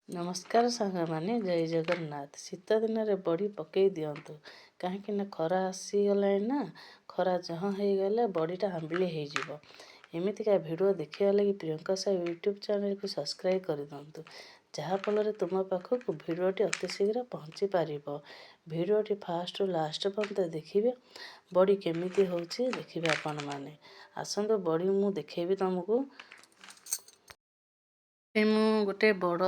ନମସ୍କାର ସାଙ୍ଗମାନେ, ଜୟ ଜଗନ୍ନାଥ। ଶୀତ ଦିନରେ ବଡ଼ି ପକାଇ ଦିଅନ୍ତୁ, କାହିଁକିନା ଖରା ଆସିଗଲାଣି ନା। ଖରା ଜହଁ ହେଇଗଲେ ବଡ଼ିଟା ଆମ୍ବିଳି ହେଇଯିବ। ଏମିତିକା ଭିଡ଼ିଓ ଦେଖିବା ଲାଗି ପ୍ରିୟଙ୍କା ସାହୁ ୟୁଟ୍ୟୁବ୍ ଚ୍ୟାନେଲକୁ ସବସ୍କ୍ରାଇବ୍ କରିଦିଅନ୍ତୁ, ଯାହାଫଳରେ ତୁମ ପାଖକୁ ଭିଡ଼ିଓଟି ଅତି ଶୀଘ୍ର ପହଞ୍ଚି ପାରିବ। ଭିଡ଼ିଓଟି ଫାଷ୍ଟରୁ ଲାଷ୍ଟ ପର୍ଯ୍ୟନ୍ତ ଦେଖିବେ। ବଡ଼ି କେମିତି ହେଉଛି ଦେଖିବେ ଆପଣମାନେ। ଆସନ୍ତୁ, ବଡ଼ି ମୁଁ ଦେଖେଇବି ତୁମକୁ। ମୁଁ ଗୋଟେ ବଡ଼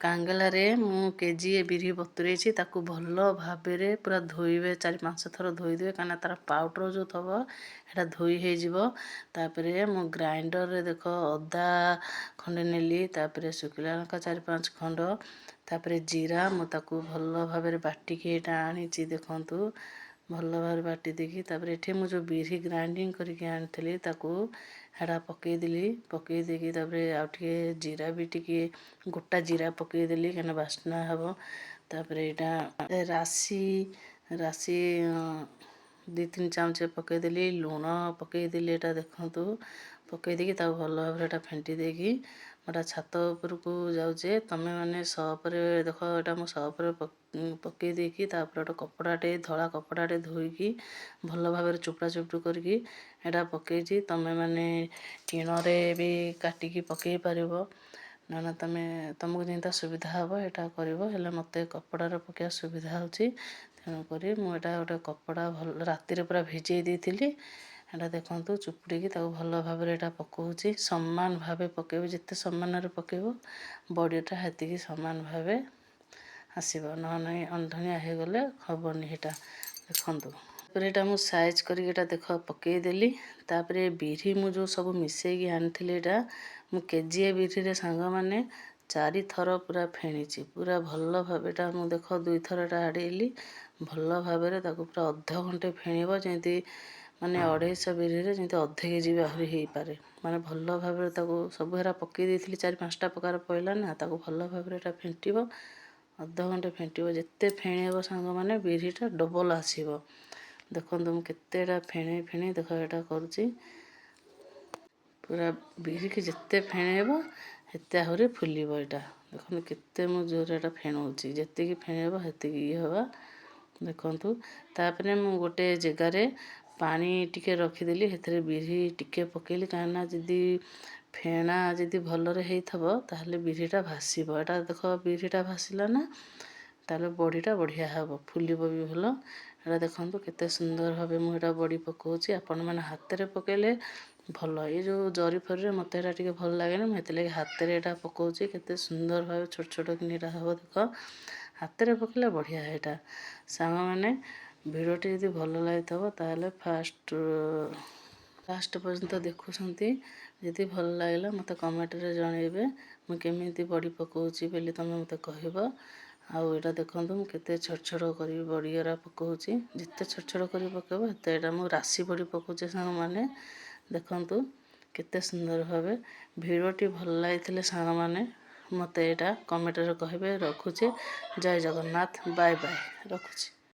କାଙ୍ଗଲାରେ ମୁଁ କେଜିଏ ବିରି ବତୁରେଇଛି। ତାକୁ ଭଲ ଭାବରେ ପୁରା ଧୋଇବେ, 4-5 ଥର ଧୋଇଦେବେ, କାହିଁକିନା ତା'ର ପାଉଡ଼ର ଯେଉଁ ଥବ, ସେଇଟା ଧୋଇ ହେଇଯିବ। ତାପରେ ମୁଁ ଗ୍ରାଇଣ୍ଡରରେ ଦେଖ, ଅଦା ଖଣ୍ଡେ ନେଲି, ତାପରେ ଶୁଖିଲା ଲଙ୍କା 4-5 ଖଣ୍ଡ, ତାପରେ ଜିରା। ମୁଁ ତାକୁ ଭଲ ଭାବରେ ବାଟିକି ଏଇଟା ଆଣିଛି। ଦେଖନ୍ତୁ, ଭଲ ଭାବରେ ବାଟି ଦେଇକି, ତାପରେ ଏଠି ମୁଁ ଯେଉଁ ବିରି ଗ୍ରାଇଣ୍ଡିଙ୍ଗ କରିକି ଆଣିଥିଲି, ତାକୁ ହେଟା ପକାଇଦେଲି। ପକାଇ ଦେଇକି ତାପରେ ଆଉ ଟିକେ ଜିରା ବି, ଟିକେ ଗୋଟା ଜିରା ପକାଇଦେଲି, କାହିଁକିନା ବାସ୍ନା ହେବ। ତାପରେ ଏଇଟା ରାଶି, ରାଶି 2-3 ଚାମଚ ପକାଇଦେଲି। ଲୁଣ ପକାଇଦେଲି। ଏଇଟା ଦେଖନ୍ତୁ, ପକାଇ ଦେଇକି ତାକୁ ଭଲ ଭାବରେ ଏଇଟା ଫେଣ୍ଟି ଦେଇକି ମୁଁ ଏଇଟା ଛାତ ଉପରକୁ ଯାଉଛେ। ତୁମେ ମାନେ ସପରେ ଦେଖ, ଏଇଟା ମୁଁ ସପରେ ପକାଇ ଦେଇକି, ତାପରେ ଗୋଟେ କପଡ଼ାଟେ, ଧଳା କପଡ଼ାଟେ ଧୋଇକି ଭଲ ଭାବରେ ଚୁପଡ଼ା ଚୁପଡ଼ି କରିକି ଏଇଟା ପକାଇଛି। ତୁମେ ମାନେ ଟିଣରେ ବି କାଟିକି ପକାଇ ପାରିବ। ନା ନା, ତୁମେ ତୁମକୁ ଯେମିତା ସୁବିଧା ହେବ, ଏଇଟା କରିବ। ହେଲେ ମୋତେ କପଡ଼ାରେ ପକାଇବା ସୁବିଧା ହେଉଛି, ତେଣୁକରି ମୁଁ ଏଇଟା ଗୋଟେ କପଡ଼ା ଭଲ ରାତିରେ ପୁରା ଭିଜେଇ ଦେଇଥିଲି। ଏଇଟା ଦେଖନ୍ତୁ, ଚୁପୁଡ଼ିକି ତାକୁ ଭଲ ଭାବରେ ଏଇଟା ପକାଉଛି। ସମାନ ଭାବେ ପକାଇବ। ଯେତେ ସମାନରେ ପକାଇବ, ବଡ଼ିଟା ସେତିକି ସମାନ ଭାବେ ଆସିବ। ନହେଲେ ନାହିଁ, ଅଣଧଣିଆ ହେଇଗଲେ ହେବନି। ସେଇଟା ଦେଖନ୍ତୁ, ତାପରେ ଏଇଟା ମୁଁ ସାଇଜ୍ କରିକି ଏଇଟା ଦେଖ ପକାଇଦେଲି। ତାପରେ ବିରି ମୁଁ ଯେଉଁ ସବୁ ମିଶାଇକି ଆଣିଥିଲି, ଏଇଟା ମୁଁ କେଜିଏ ବିରିରେ ସାଙ୍ଗମାନେ ଚାରିଥର ପୁରା ଫେଣିଛି ପୁରା ଭଲ ଭାବେ। ଏଇଟା ମୁଁ ଦେଖ ଦୁଇଥର ଏଇଟା ଆଡ଼େଇଲି ଭଲ ଭାବରେ। ତାକୁ ପୁରା ଅଧଘଣ୍ଟେ ଫେଣିବ, ଯେମିତି ମାନେ 250 ବିରିରେ ଯେମିତି ଅଧ କେଜି ବି ଆହୁରି ହେଇପାରେ। ମାନେ ଭଲ ଭାବରେ ତାକୁ ସବୁ ହେରା ପକାଇ ଦେଇଥିଲି, 4-5ଟା ପ୍ରକାର ପଡ଼ିଲା ନା। ତାକୁ ଭଲ ଭାବରେ ଏଇଟା ଫେଣ୍ଟିବ, ଅଧଘଣ୍ଟେ ଫେଣ୍ଟିବ। ଯେତେ ଫେଣେଇବ ସାଙ୍ଗମାନେ, ବିରିଟା ଡବଲ୍ ଆସିବ। ଦେଖନ୍ତୁ, ମୁଁ କେତେ ଏଇଟା ଫେଣେଇ ଫେଣେଇ ଦେଖ ଏଇଟା କରୁଛି। ପୁରା ବିରିକି ଯେତେ ଫେଣେଇବ, ସେତେ ଆହୁରି ଫୁଲିବ। ଏଇଟା ଦେଖନ୍ତୁ, କେତେ ମୁଁ ଜୋରରେ ଏଇଟା ଫେଣଉଛି। ଯେତିକି ଫେଣେଇବ, ସେତିକି ଇଏ ହେବ। ଦେଖନ୍ତୁ, ତାପରେ ମୁଁ ଗୋଟେ ଜାଗାରେ ପାଣି ଟିକେ ରଖିଦେଲି, ସେଥିରେ ବିରି ଟିକେ ପକାଇଲି, କାହିଁକିନା ଯଦି ଫେଣା ଯଦି ଭଲରେ ହେଇଥିବ, ତାହେଲେ ବିରିଟା ଭାସିବ। ଏଇଟା ଦେଖ, ବିରିଟା ଭାସିଲା ନା, ତାହେଲେ ବଡ଼ିଟା ବଢ଼ିଆ ହେବ, ଫୁଲିବ ବି ଭଲ। ଏଇଟା ଦେଖନ୍ତୁ, କେତେ ସୁନ୍ଦର ଭାବେ ମୁଁ ଏଇଟା ବଡ଼ି ପକାଉଛି। ଆପଣମାନେ ହାତରେ ପକାଇଲେ ଭଲ। ଏଇ ଯେଉଁ ଜରି ଫରିରେ ମୋତେ ଏଇଟା ଟିକେ ଭଲ ଲାଗେନି, ମୁଁ ସେଥିଲାଗି ହାତରେ ଏଇଟା ପକାଉଛି। କେତେ ସୁନ୍ଦର ଭାବେ ଛୋଟ ଛୋଟ କିନି ଏଇଟା ହେବ ଦେଖ। ହାତରେ ପକାଇଲେ ବଢ଼ିଆ ଏଇଟା। ସାଙ୍ଗମାନେ, ଭିଡ଼ିଓଟି ଯଦି ଭଲ ଲାଗିଥିବ, ତାହେଲେ ଫାଷ୍ଟ ଲାଷ୍ଟ ପର୍ଯ୍ୟନ୍ତ ଦେଖୁଛନ୍ତି। ଯଦି ଭଲ ଲାଗିଲା, ମୋତେ କମେଣ୍ଟରେ ଜଣାଇବେ, ମୁଁ କେମିତି ବଡ଼ି ପକାଉଛି ବୋଲି ତୁମେ ମୋତେ କହିବ। ଆଉ ଏଇଟା ଦେଖନ୍ତୁ, ମୁଁ କେତେ ଛୋଟ ଛୋଟ କରିକି ବଡ଼ି ଗୁରା ପକାଉଛି। ଯେତେ ଛୋଟ ଛୋଟ କରି ପକାଇବ, ସେତେ। ଏଇଟା ମୁଁ ରାଶି ବଡ଼ି ପକାଉଛି ସାଙ୍ଗମାନେ। ଦେଖନ୍ତୁ କେତେ ସୁନ୍ଦର ଭାବେ। ଭିଡ଼ିଓଟି ଭଲ ଲାଗିଥିଲେ ସାଙ୍ଗମାନେ, ମୋତେ ଏଇଟା କମେଣ୍ଟରେ କହିବେ। ରଖୁଛି, ଜୟ ଜଗନ୍ନାଥ, ବାଏ ବାଏ, ରଖୁଛି।